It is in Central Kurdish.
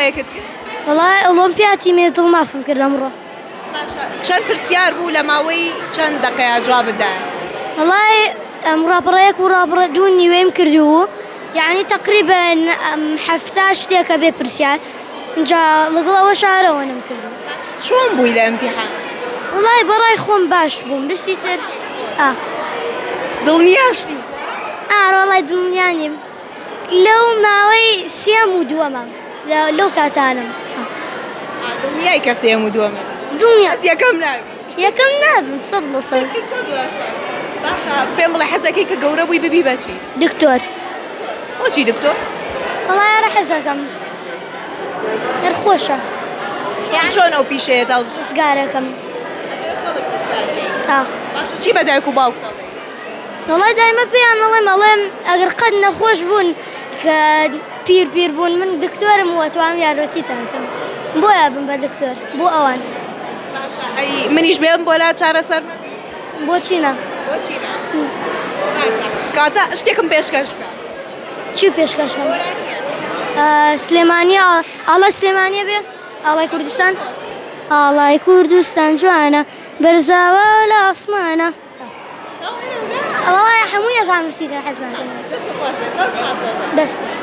ڕاپەڕەیەکت کرد؟ وەڵا ئۆڵۆمپیاتی مێ دڵ مافم کرد ئەمڕۆ. باشە چەند پرسیار بوو لە ماوەی چەند دەقەیا جوابت دایەوە؟ وەڵای ئەم ڕاپەڕەیەک و ڕاپەڕە دوو نیوەیم کردبوو یعنی تەقریبەن 70 شتێکە بێ پرسیار اینجا لەگەڵ ئەوە شارەوەنم کردو. چۆن بووی لە ئیمتیحان؟ وەڵای بەڕای خۆم باش بووم بەسی تر ئا. دڵنیاش نی؟ ئا وەڵای دڵنیا نیم لەو ماوەی سێم و دووەمە لەو کاتانم. دڵنیای کە سێم و دووەمە؟ دڵنیا. بەس یەکەم نابی؟ یەکەم نابم 100%. 100%. باشە پێم بڵێ حەزەکەی کە گەورە بووی ببی بە چی؟ دکتۆر. بۆچی دکتۆر؟ وەڵای هەر حەزەکەم هەر خۆشە. چۆن ئەو پیشەیەت هەڵبژارد؟ ڕزگارەکەم. ئەتەوێ خەڵک ڕزگار بکەی؟ ئا. باشە چی بە دایک و باوکت ئەڵێی؟ وەڵای دایمە پێیان ئەڵێم ئەڵێم ئەگەر قەت نەخۆش بوون کە پیر پیر بوون من دکتۆرم و ئەتوانم یارمەتیتان بکەم بۆیە بم بە دکتۆر بۆ ئەوان. باشە ئەی منیش بێم بۆ لا چارەسەر مەکەی؟ بۆچی نا؟ بۆچی نا؟ باشە کەواتە شتێکم پێشکەش بکە. چی پێشکەش کەم؟ سلێمانی ئاڵای سلێمانیە بێ؟ ئاڵای کوردستان؟ ئاڵای کوردستان جوانە بەرزاوە لە ئاسمانە. وەڵای هەمووی ئەزانم سیتر حەز ناکەم. دەست خۆش بێ زۆر سپاس بۆ تۆ. دەست خۆش.